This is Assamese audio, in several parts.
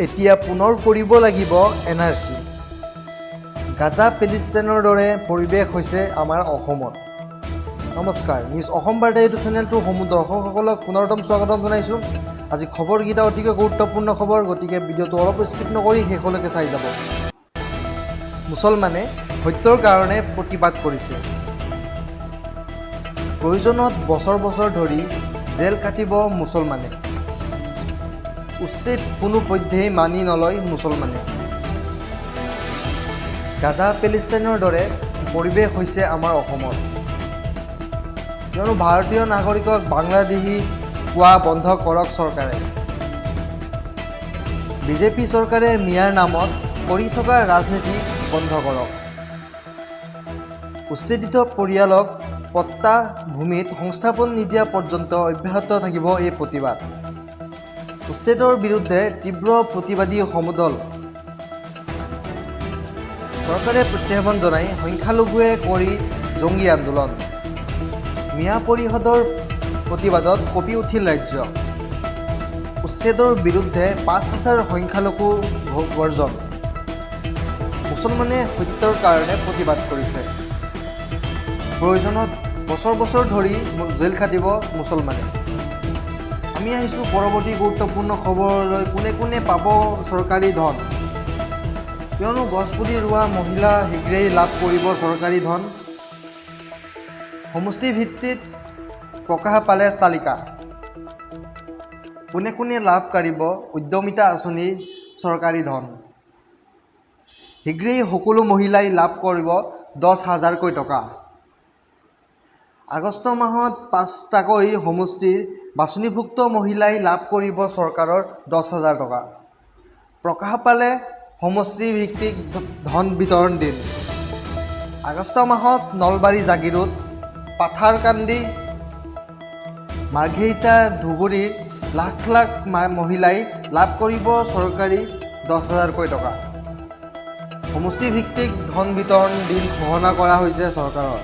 এতিয়া পুনৰ কৰিব লাগিব এনআৰচি। গাজা পেলিষ্টাইনৰ দৰে পৰিৱেশ হৈছে আমাৰ অসমত। নমস্কাৰ, নিউজ অসম বাৰ্তা ইউটিউব চেনেলটোৰ সমূহ দৰ্শকসকলক পুনৰতম স্বাগতম জনাইছোঁ। আজি খবৰকেইটা অতিকৈ গুৰুত্বপূৰ্ণ খবৰ, গতিকে ভিডিঅ'টো অলপ স্কিপ নকৰি শেষলৈকে চাই যাব। মুছলমানে সত্যৰ কাৰণে প্ৰতিবাদ কৰিছে। প্ৰয়োজনত বছৰ বছৰ ধৰি জেল কাটিব মুছলমানে। উচ্ছেদ কোনো পধ্যেই মানি নলয় মুছলমানে। গাজা পেলেষ্টাইনৰ দৰে পৰিৱেশ হৈছে আমাৰ অসমত। কিয়নো ভাৰতীয় নাগৰিকক বাংলাদেশী কোৱা বন্ধ কৰক চৰকাৰে। বিজেপি চৰকাৰে মিয়াৰ নামত কৰি থকা ৰাজনীতি বন্ধ কৰক। উচ্ছেদিত পৰিয়ালক পট্টা ভূমিত সংস্থাপন নিদিয়া পৰ্যন্ত অব্যাহত থাকিব এই প্ৰতিবাদ। উচ্ছেদৰ বিৰুদ্ধে তীব্ৰ প্ৰতিবাদী সমদল। চৰকাৰে প্ৰত্যাহ্বান জনাই সংখ্যালঘুৱে কৰি জংগী আন্দোলন। মিয়া পৰিষদৰ প্ৰতিবাদত কঁপি উঠিল ৰাজ্য। উচ্ছেদৰ বিৰুদ্ধে 5000 সংখ্যালঘু গৰ্জন। মুছলমানে সত্যৰ কাৰণে প্ৰতিবাদ কৰিছে। প্ৰয়োজনত বছৰ বছৰ ধৰি জেল খাটিব মুছলমানে। আমি আহিছোঁ পৰৱৰ্তী গুৰুত্বপূৰ্ণ খবৰলৈ। কোনে কোনে পাব চৰকাৰী ধন? কিয়নো গছপুলি ৰোৱা মহিলা শীঘ্ৰেই লাভ কৰিব চৰকাৰী ধন। সমষ্টিভিত্তিত প্ৰকাশ পালে তালিকা। কোনে কোনে লাভ কৰিব উদ্যমিতা আঁচনিৰ চৰকাৰী ধন? শীঘ্ৰেই সকলো মহিলাই লাভ কৰিব 10 হাজাৰকৈ টকা। আগষ্ট মাহত পাঁচটাকৈ সমষ্টিৰ বাছনিভুক্ত মহিলাই লাভ কৰিব চৰকাৰৰ 10 হাজাৰ টকা। প্ৰকাশ পালে সমষ্টিভিত্তিক ধন বিতৰণ দিন। আগষ্ট মাহত নলবাৰী, জাগিৰোড, পাথাৰকান্দি, মাৰ্ঘেৰিটা, ধুবুৰীৰ লাখ লাখ মহিলাই লাভ কৰিব চৰকাৰী 10 হাজাৰকৈ টকা। সমষ্টিভিত্তিক ধন বিতৰণ দিন ঘোষণা কৰা হৈছে চৰকাৰৰ।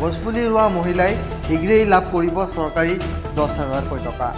গছপুলি ৰোৱা মহিলাই শীঘ্ৰেই লাভ কৰিব চৰকাৰী 10 হাজাৰকৈ টকা।